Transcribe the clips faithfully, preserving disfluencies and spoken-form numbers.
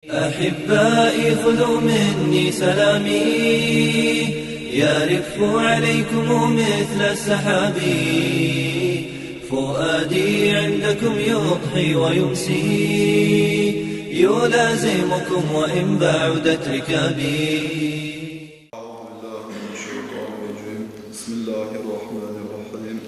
أحبائي خذوا مني سلامي، يرف عليكم مثل السحاب. فؤادي عندكم يضحي ويمسي، يلازمكم وإن بعدت ركابي. أعوذ بالله من الشيطان الرجيم. بسم الله الرحمن الرحيم.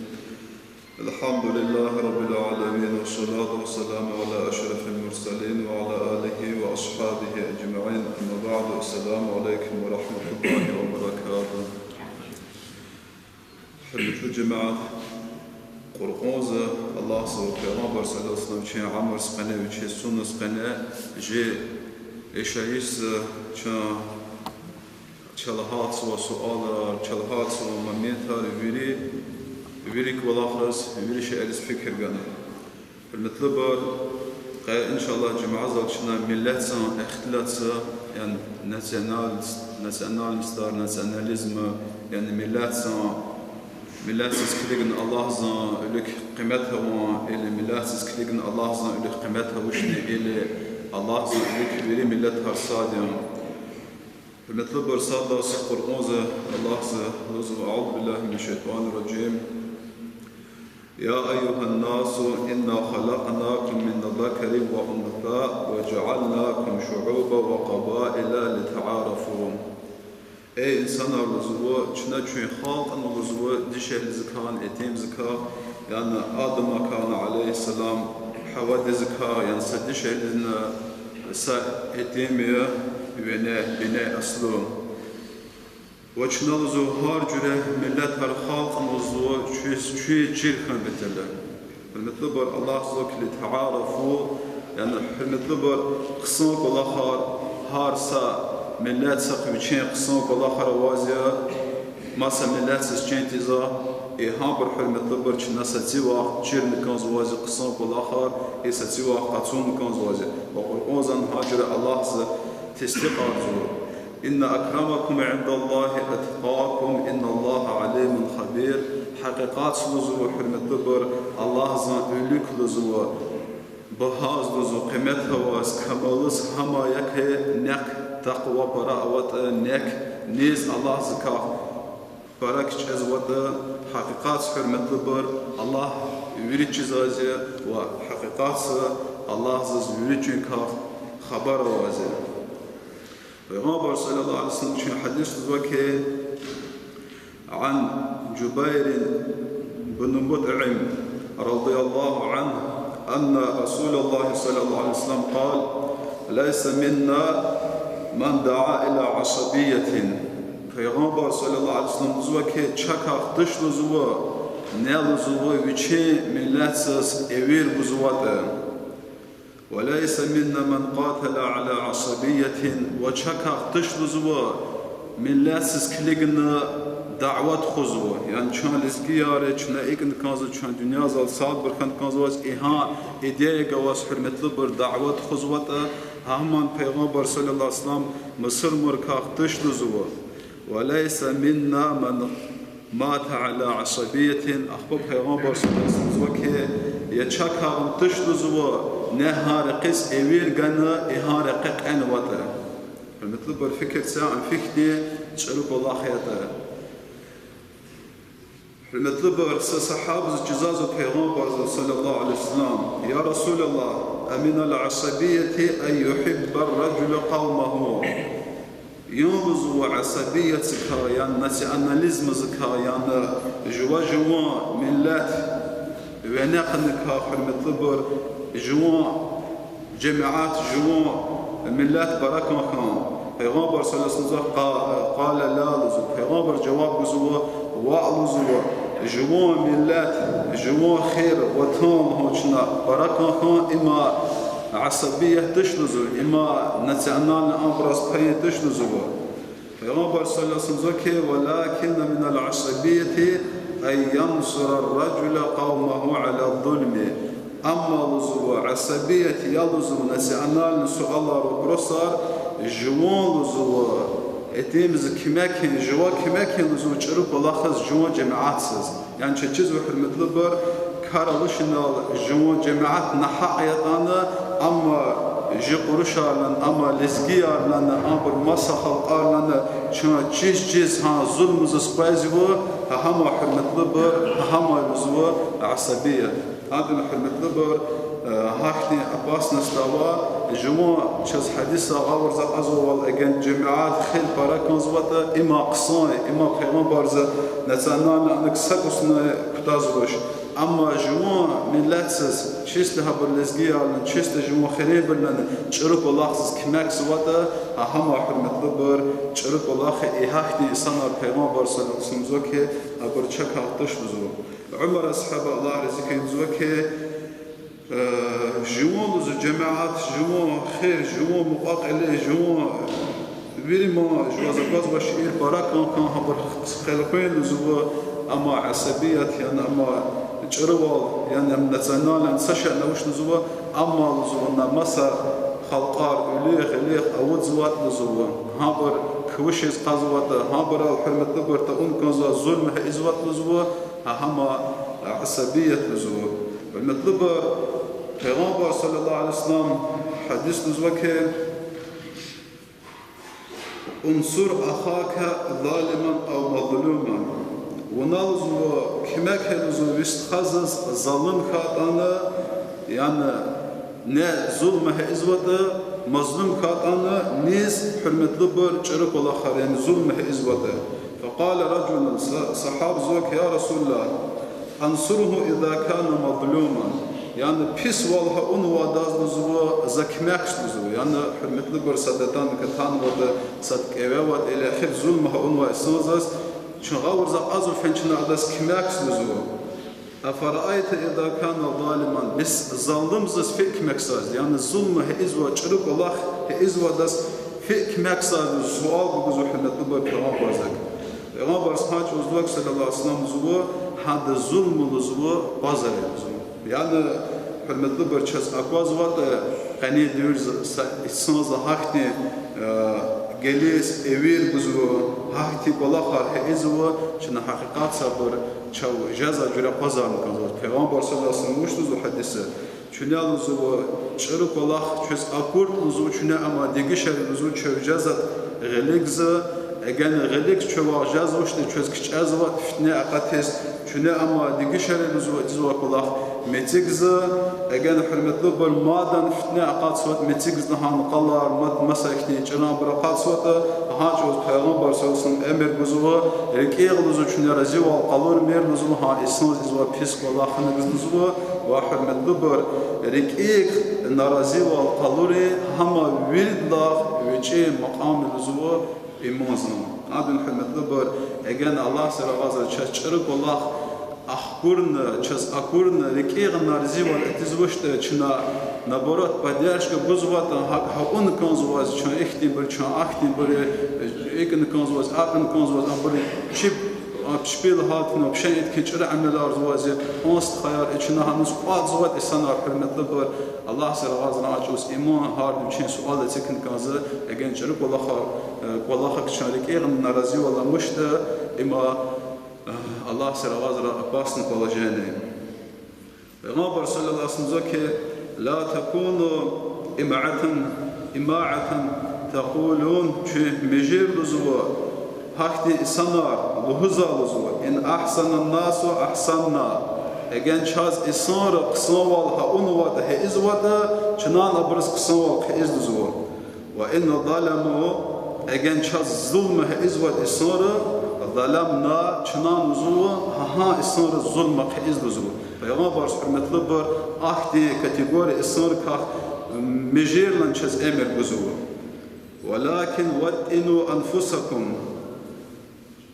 الحمد لله رب العالمين، والصلاة والسلام على أشرف المرسلين وعلى آله وأصحابه أجمعين. أما بعد، السلام عليكم ورحمة الله وبركاته. Гьуьрметлу жемят, Къуръанза Аллагьза ва Пайгъамбар صلى الله عليه وسلم вичин амраз къене, вичин сунназ къене, жи яшайишза чан чалгьатзава суалар, чалгьатзава моментар, вири, вири кӀвалахриз, вири шейэриз фикир гана. Гьуьрметлубур, къе, إن شاء الله, жуьмядал чна миллетдин ихтилатза, яни национальность, национальностар, национализм, яни миллетдин, миллетдиз килигна Аллагьзан вилик къимет авун, или миллетдиз килигна Аллагьзан вилик къимет авачни, или Аллагьзан вилик вири миллетар сад яни. Гьуьрметлубур, сад лагьайди Къуръанза Аллагьза лугьузва: أعوذ بالله من الشيطان الرجيم. يا أيها الناس إنا خلقناكم من ذكر وأنثى وجعلناكم شعوبا وقبائل لتعارفوا. Эй инсанар, лугьузва, чна чуьн халкьна, лугьузва, дишегьлидикай, итимдикай, яни Адамакай, عليه السلام, Гьавадикай, яни са дишегьлидин са итим я, вине, бине аслу. Ва чна, лугьузва, гьар жуьре миллетар халкьна, лугьузва, чуьз, чуьн чир хьун патал. Гьуьрметлубур, Аллагьза лугьузва ки لتعارفوا, яни, гьуьрметлубур, хъсан кӀвалахар, гьар са миллетдихъ вичин хъсан кӀвалахар аваз я, маса миллетдиз чин тийиз, и гьабур, гьуьрметлубур, чна сад-сад вахт чирна кӀанзаваз я хъсан кӀвалахар, и сад-сад вахт къачуна кӀанзаваз я. Ва Къуръанзани гьа жуьре Аллагьза тестикьарзава: إن أكرمكم عند الله أتقاكم إن الله عليم خبير. Гьакъикъатда, лугьузва, гьуьрметлубур, Аллагьзан вилик, лугьузва, багьаз, лугьузва, къимет аваз, камализ гьам я ки, нек такъва пара аватӀа, нек низ Аллагьзакай пара кичӀезватӀа. Гьакъикъатда, гьуьрметлубур, Аллагь вири чизвайди я ва гьакъикъатда Аллагьзаз вири чуьнкай хабар авайди я. Пайгъамбар صلى الله عليه وسلم вичин гьадисда лугьузва ки: عن جبير بن مطعم رضي الله عنه أن رسول الله صلى الله عليه وسلم قال: ليس منا من دعا إلى عصبية. Пайгъамбар صلى الله عليه وسلم лугьузва ки, чакай туш, лугьузва, ни, лугьузва, вичин миллетдиз эвер гузватӀа. وليس منا من قاتل على عصبية, ва чакай туш, лугьузва, миллетдиз килигна дяве тухузва. Яни чун лезгияр я, чна икӀ кӀанзава, чун дуьньядал садбур хьана кӀанзава, и гьа идея гваз, гьуьрметлубур, дяве тухузватӀа, гьамни Пайгъамбар صلى الله عليه وسلم мусурманрикай туш, лугьузва. وليس منا من مات على عصبية, ахпа Пайгъамбар صلى الله عليه وسلم лугьузва ки, я чакай туш, лугьузва, ни гьа рекьиз эвер гана, и гьа рекье кьенватӀа. Гьуьрметлубур, фикир це, ам фихьтин чӀуру кӀвалах ятӀа. Гьуьрметлубур, са сагьабади чизвайди я Пайгъамбардиз صلى الله عليه وسلم: يا رسول الله، أمن العصبية أن يحب الرجل قومه. Яни, лугьузва, асабиятдикай, яни национализмдикай, яни жува жуван миллет вине кьуникай, гьуьрметлубур, жуван жемят, жуван миллет пара кӀан хьун. Пайгъамбар صلى الله عليه وسلم лугьузва: قا-, قال لا, лугьузва. Пайгъамбар жаваб гузва: ваъ, лугьузва, жуван миллет, жуван хер, ватан лугьун чна пара кӀан хьун, им асабият туш, лугьузва, им национальный образ паюн туш, лугьузва. Пайгъамбар صلى الله عليه وسلم лугьузва ки: ولكن من العصبية أن ينصر الرجل قومه على الظلم. Амма, лугьузва, асабият я, лугьузва, национальный суалар, вопросар, жуван, лугьузва, итимдиз куьмек хьун, жува куьмек хьун, лугьузва, чӀуру кӀвалахриз, жуван жемятдиз. Яни чаз чизва, гьуьрметлубур, кар алачирал жуван жемят нагьакь ятӀани, амма жи къурушарлана, амма лезгиярлана, абур маса халкьарлана чун чиз-чиз гьа зулмуз къвезва, гьа гьама, гьуьрметлубур, гьа гьама лугьузва асабият. Гьадан, гьуьрметлубур, э, гьахьтин опасность ава, жуван чаз гьадисда гъавурда акьазвайвал, эгер жемят хел пара кӀанзаватӀа, има хъсан я, има Пайгъамбарза национальный анал са кӀусни кутазвач. Амма жуван миллетсиз, чисто гьабур лезгиярни, чисто жуван хиринбурлани чӀуру кӀвалахзиз куьмекзаватӀа, гьа гьама, гьуьрметлубур, чӀуру кӀвалах я, и гьахьтин инсанар Пайгъамбар صلى الله عليه وسلم лугьузва хьи, абур чакай туш лугьузва. Умар асгьаба, Аллагь рази хьуй, лугьузва хьи, э, жуван лугьузва жемят, жуван хер, жуван мукьва-кьили, жуван вири ма жуваз аквазвай шейэр пара кӀан-кӀан, гьабур хъел хуьн лугьузва, амма асабият, яни амма чӀурувал, яни амма национальный са шейни авач лугьузва, амма лугьузва на маса халкьар уьлуьгъ-гъилуьгъ авудзаватӀа лугьузва, гьабур квачиз кьазватӀа, гьабурал, гьуьрметлубур, тавун кӀанзаватӀа, зулум ийизватӀа лугьузва, гьа гьама асабият лугьузва. Гьуьрметлубур, Пайгъамбар صلى الله عليه وسلم гьадисда лугьузва хьи, انصر أخاك ظالما أو مظلوما. Вуна лугьузва куьмек гъайи лугьузва ви стхадиз, залум хьайитӀани, яни ни зулум ийизватӀа, мазлум хьайитӀани, низ, гьуьрметлубур, чӀуру кӀвалахар, яни зулум ийизватӀа. فقال رجل, са-, сагьабиди лугьузва хьи, يا رسول الله, أنصره إذا كان مظلوما. Яни писвал гьа авунвайдаз лугьузва за куьмекза лугьузва. Яни, гьуьрметлубур, сад атана катанватӀа, сад кӀевеватӀа, или ахир зулум гьа авунвай инсандиз, чун гъавурда акьазва фена чна адаз куьмекза лугьузва. أفرأيت إذا كان ظالما. Бес залумдиз фи куьмекза, яни зулум ийизвай, чӀуру кӀвалах ийизвайдаз фи куьмекза лугьузва, суал гузва, гьуьрметлубур, Пайгъамбарзак. Пайгъамбарза гьа чӀавуз лугьузва, صلى الله عليه وسلم, лугьузва, гьада зулум лугьузва, базар я лугьузва. Яни, гьуьрметлубур, чаз аквазватӀа, къенин девирда са инсанза гьахьтин, э, гелиз эвер гузва, гьахьтин кӀвалахар ийизва, чна гьакъикъатда абур чав жеза жуьре аквазарна кӀанзава. Пайгъамбар صلى الله عليه وسلم вуч лугьузва гьадисда? Чуьне лугьузва чӀуру кӀвалах чвез акуртӀа лугьузва, чуьне ама дегишари лугьузва чав жеза гъиликза, эгена гъилик чавай жезвачтӀа чвез кичӀезватӀа фитне акъатиз, чуьне ама дегишари лугьузва ийизвай кӀвалах мецикза, эгена, гьуьрметлубур, мадан фитне акъатзаватӀа мецикза, гьа къалар, мад маса ихьтин чӀурубур акъатзаватӀа, гьа чӀавуз Пайгъамбар صلى الله عليه وسلم эмир гузва, рикӀигъ лугьузва чуьне разивал къалур мер лугьузва гьа инсандиз ийизвай пис кӀвалахни гуз лугьузва, ва, гьуьрметлубур, рикӀигъ на разивал къалури гьама виридалай вичӀи макьам я лугьузва имандин. Гьадан, гьуьрметлубур, эгена Аллагьза рагъазра чаз чӀуру кӀвалах ахкурна, чаз акурна, рикӀигъ на разивал атизвачтӀа, чна, наоборот, поддержка гузватӀа, гьа, гьа авун кӀанзава чун ихьтинбур, чун ахьтинбур, икӀ авун кӀанзава, акӀ авун кӀанзава, абур чеб, а, чпел гьалтна, вообще идкин чӀуру амалар ийизва, анцӀ хаяр, и чна гьаниз кӀватӀзаватӀа инсанар, гьуьрметлубур, Аллагьза рагъазра а чӀавуз иман гьарда вичин суал эцигна кӀанзава, эгена чӀуру кӀвалахар, э, кӀвалахак чун рикӀигъ на разивал авачтӀа, има, э, Аллагьза рагъазра опасное положение. Пайгъамбар صلى الله عليه وسلم лугьузва хьи, لا تكونوا إمعة، إمعة تقولون, чуьн мижер лугьузва, гьахьтин инсанар лугьузва лугьузва, إن أحسن الناس أحسنا, эгена чаз инсанри хъсанвал гьа авунватӀа, гьа ийизватӀа, чнани абуруз хъсанвал хъийиз лугьузва. وإن ظلموا, эгена чаз зулум гьа ийизватӀа инсанри, ظلمنا, чнани лугьузва гьа, гьа инсанриз зулум хъийиз лугьузва. Пайгъамбарза, гьуьрметлубур, ахьтин категория инсанрикай мижер лагьана чаз эмир гузва. ولكن وطنوا أنفسكم.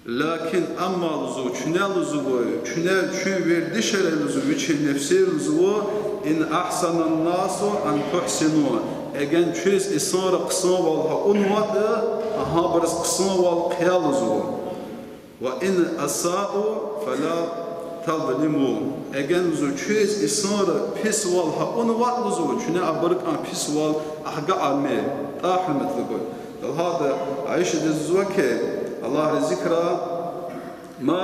Лакин, амма лугьузва, чуьне лугьузва, чуьне, чуьн вердишара лугьузва, вичин нефсер лугьузва, إن أحسن الناس أن تحسنوا, эгена чуьз инсанри хъсанвал гьа авунватӀа, гьабуруз хъсанвал хъия лугьузва. وإن أساءوا فلا تظلموا. Эгена лугьузва, чуьз инсанри писвал гьа авунватӀа лугьузва, чуьне абурукай писвал агакьармир. ТӀа, гьуьрметлубур. Далгьада Аишадиз лугьузва хьи, Аллагь рази хьурай, ما،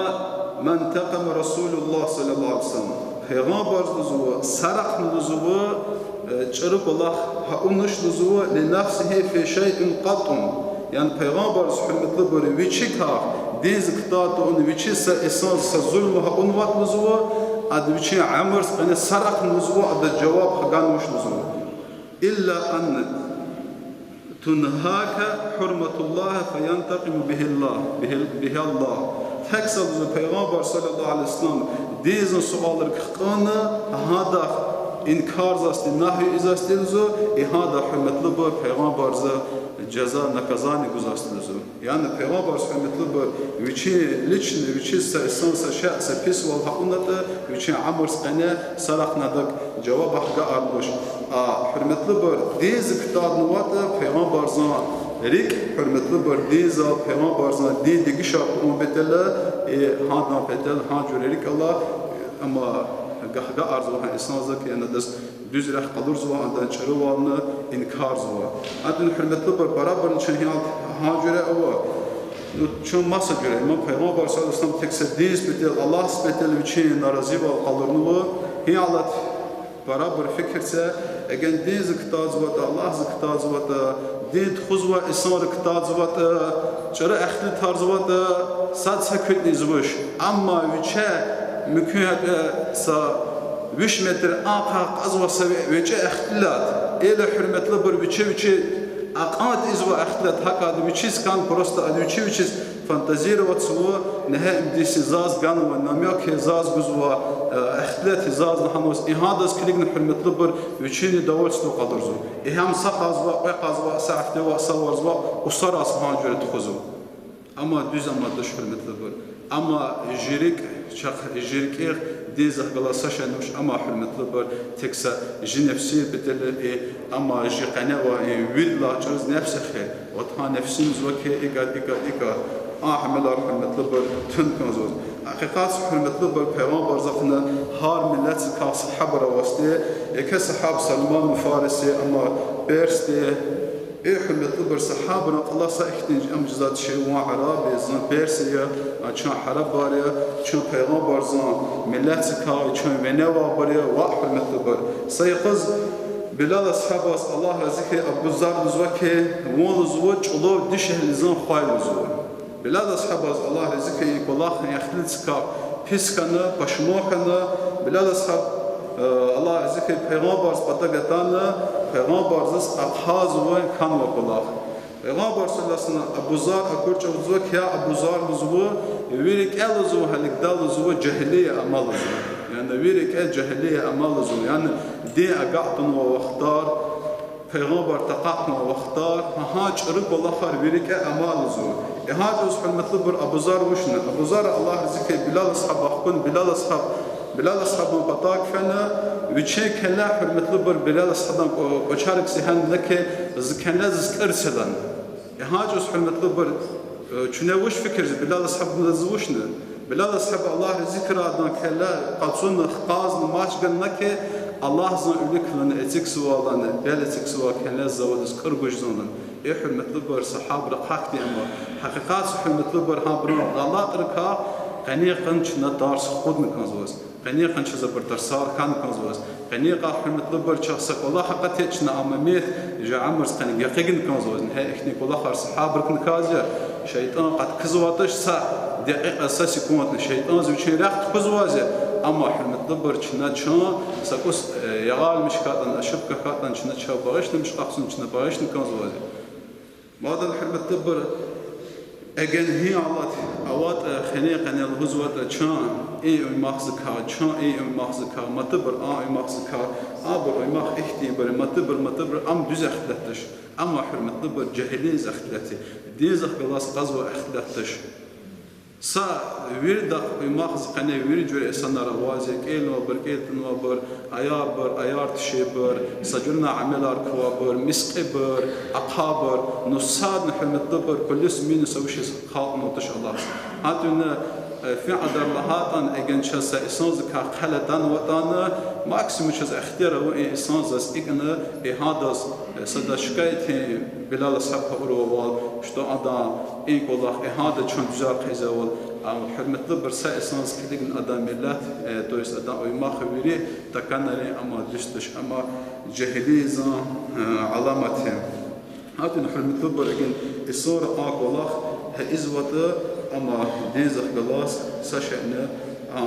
ما انتقم رسول الله صلى الله عليه وسلم. Пайгъамбарза лугьузва, са ракъни лугьузва, э, чӀуру кӀвалах гьа авунач лугьузва, لنفسه في شيء قط. Яни Пайгъамбарза, гьуьрметлубур, вичикай диндиз кутаз тавуна, вичиз са инсанза са зулум гьа авунватӀа лугьузва, ада вичин уьмуьрдин къене сарахъни лугьузва, адаз жаваб гьа ганвач лугьузва. إلا أن تنتهك حرمة الله فينتقم به الله، به، بها الله. Тек са лугьузва Пайгъамбар صلى الله عليه وسلم диндин суалрик хкана, гьадахъ инкарзавайди, нагьи ийизвайди лугьузва, и гьада, гьуьрметлубур, Пайгъамбарза жаза, наказание гузвайди лугьузва. Яни Пайгъамбарза, гьуьрметлубур, вичин лично, вичиз са инсан, са шей, са писвал гьа авунатӀа, вичин уьмуьрдин къене сарахъни адак жаваб гьа ганвач. А, гьуьрметлубур, диндиз кутазнаватӀа, Пайгъамбарзан рикӀ, гьуьрметлубур, диндал, Пайгъамбарзан дин дегишар тавун патал, э, гьадан патал, гьа жуьре рикӀ ала, амма гьа ганвач гьа инсанза, яни адаз дуьз рехъ къалурзава, адан чӀурувални инкарзава. Гьадин, гьуьрметлубур, барабарни чун гьа, гьа жуьре ава. Ну, чун маса жуьре, иман, Пайгъамбар صلى الله عليه وسلم тек са диндиз патал, Аллагьдиз патал вичин наразивал къалурнава. Гьа алат барабар фикир це, эгер диндиз кутазватӀа, Аллагьдиз кутазватӀа, дин тухузвай инсанрик кутазватӀа, чӀуру ихтилатарзаватӀа, сад са куьтни ийизвач. Амма виче мумкин гьатӀа са виш метр анкъай кьазвай са ве-, вечӀи ихтилат, или, гьуьрметлубур, вичи-вичи акьван тийизвай ихтилат, гьакӀ ада вичиз кӀан, просто ада вичи-вичиз фантазировать ийизва, негьа им диси заз ганва, намёк заз гузва, э, ихтилат заз лагьанваз, и гьадаз килигна, гьуьрметлубур, вичин недовольство къалурзава. И гьам са къазва, кьве къазва, са гьафтева, са варзва, усараз гьа жуьре тухузва. Амма дуьз амадач, гьуьрметлубур. Амма жи рикӀ, чахъ жи рикӀ диндихъ галаз са шейни авач, амма, гьуьрметлубур, тек са жи нефсин патал, и, амма жи къене авай, и виридалай чӀуруз нефс эхир. Ватан нефсин лугьузва хьи, икӀа, икӀа, икӀа. А гьамилар, гьуьрметлубур, туна кӀанзаваз. Гьакъикъатда, гьуьрметлубур, Пайгъамбарзахъни гьар миллетдикай сагьабаяр авайди, еке сагьаб Салман Фариси, амма персди, э, гьуьрметлубур, сагьабайрин кьилел са ихьтин ам жезвайди я: вун араб я, зун перс я, а чун арабар я, чун Пайгъамбарзан миллетдикай я, чун вине авайбур я, ва, гьуьрметлубур. Са йикъуз Билал асгьабаз, Аллагь рази хьуй, Абу Зар лугьузва хьи, вун, лугьузва, чӀулав дишегьлидин хва я лугьузва. Билал асгьабаз, Аллагь рази хьуй, и кӀвалах ихтилатдикай пис хьана, пашман хьана, Билал асгьаб, э, Аллагь рази хьуй, Пайгъамбарзаз патав атана, Пайгъамбарзаз ахъайзавай хьанвай кӀвалах. Пайгъамбар صلى الله عليه وسلم Абу Зар акур чӀавузва хьи, я Абу Зар, лугьузва, ви рикӀе, лугьузва, гьелелди, лугьузва, жегьилия ама, лугьузва. Яни ви рикӀе жегьилия ама, лугьузва. Яни дин агакь тавунвай вахтар, Пайгъамбар такьатнавай вахтар, гьа чӀуру кӀвалахар ви рикӀе ама, лугьузва. Гьа чӀавуз, гьуьрметлубур, Абу Зар вучна? Абу Зар, Аллагь рази хьуй, Билал асгьаб ахкун, Билал асгьаб, Билал асгьабан патав фена, вичин келле, гьуьрметлубур, Билал асгьабан кӀва-, кӀвачерик сигьан лакьи, зи келле заз кӀар це лагьана. Гьа чӀавуз, гьуьрметлубур, э, чуьне вуч фикир жезва, Билал асгьаб лугьуз вучна? Билал асгьаб, Аллагь рази хьуй, адан келле къачуна, хкажна, мачӀ гана лакьи, Аллагьзан вилик лагьана, эцигзава лагьана, бел эцигзава, келле завадиз кӀар гуз лагьана. Э, гьуьрметлубур, сагьабайрин хъахъди ама. Гьакъикъатда, гьуьрметлубур, гьабурун гъалатӀрикай къенин къене чна тарс хкудна кӀанзаваз. Къенин къене чаз абур тарсар хьана кӀанзаваз. Къенин къене, гьуьрметлубур, чахъ са кӀвалах акъатайтӀа, чна а момент жи уьмуьрдин къене гекъигна кӀанзаваз. Гьа ихьтин кӀвалахар сагьабайрикни хьиз я, шейтӀан къаткизватӀа са декьикьа, са секундни шейтӀанди вичин рехъ тухузваз. Амма, гьуьрметлубур, чна чун са кӀус, э, ягъалмиш хьайитӀани, ошибка хьайитӀани, чна чун багъишламиш къахцун, чна багъишна кӀанзаваз. Мадни, гьуьрметлубур, эгер гьа алат аватӀа, къенин къене лугьузватӀа чун и уьмахзикай, чун и уьмахзикай, матубур а уьмахзикай, абур уьмах ихьтинбур, матубур, матубур, ам дуьз ихтилат туш. Амма, гьуьрметлубур, жегьилиз ихтилат я, диндихъ галаз къвезвай ихтилат туш. Са виридахъ уьмахзин къене вири жуьре инсанар аваз, кӀелнавайбур, кӀел тунвайбур, аярбур, аяртуширбур, са жуьрена амалар квайбур, мискьибур, ахъабур, ну садни, гьуьрметлубур, плюс-минус авачиз халкьнаватӀа туш Аллагьди. Гьатта Фин кьадар лагьайтӀани, эгер чаз са инсанзакай хъел атанватӀани, максимум чаз ихтияр ава и инсанзаз икӀна, и гьадаз, сада шикаят, Билал асгьаб гьавурвал, что адан и кӀвалах, и гьада чун дуьзар хъийизвайвал. Гьуьрметлубур, са инсанзаз килигна адан миллет, то есть адан уьмуьр, вири тахьанрин, амма дуьз туш, амма жегьилизан аламат я. Гьатин, гьуьрметлубур, эгер инсанри а кӀвалах гьа ийизватӀа, амма динзахъ галаз са шейни, а,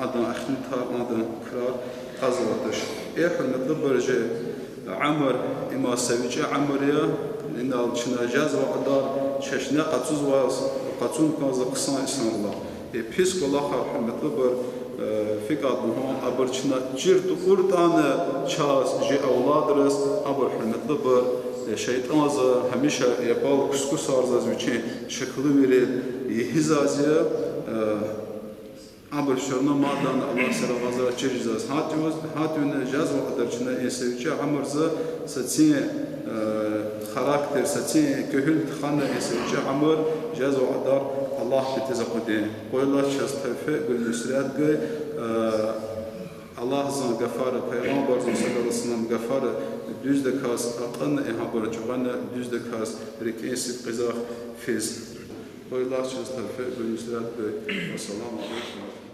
адан ихтилатар, адан крар кьазватуш. Э, гьуьрметлубур, жи Амр, има са вичӀи Амр я, инал чна жезвай кьадар чешне къачузвай, къачун кӀанзава хъсан инсанрилай. Э, пис кӀвалахар, гьуьрметлубур, э, фикӀад лугьун, абур чна чир тууртӀани чаз, жи авладриз, абур, гьуьрметлубур, э, шейтӀанза гьамиша япал кускусарзаз вичин шаклувийрал ийизвайди я, э, абур всё равно мадни Аллагьди сагъ аваз чир жезвайди я. Гьатин, жезвай кьадар чна и са вичӀи Амрза, сацин, э, характер, сацин куьгьуьл тахьана и са вичӀи Амр, жезвай кьадар Аллагьди патаз акъудин. Къуй Аллагьди чаз тавфикь гуй, нусрат гуй, э, Аллагьзан гафар, Пайгъамбарзан صلى الله عليه وسلم гафар дуьздаказ акьуна, и гьабур чӀугуна дуьздаказ рикӀин сидкьизахъ физ. Къуй Аллагьди чаз тавфикь гуй, нусрат гуй. والسلام عليكم ورحمة الله.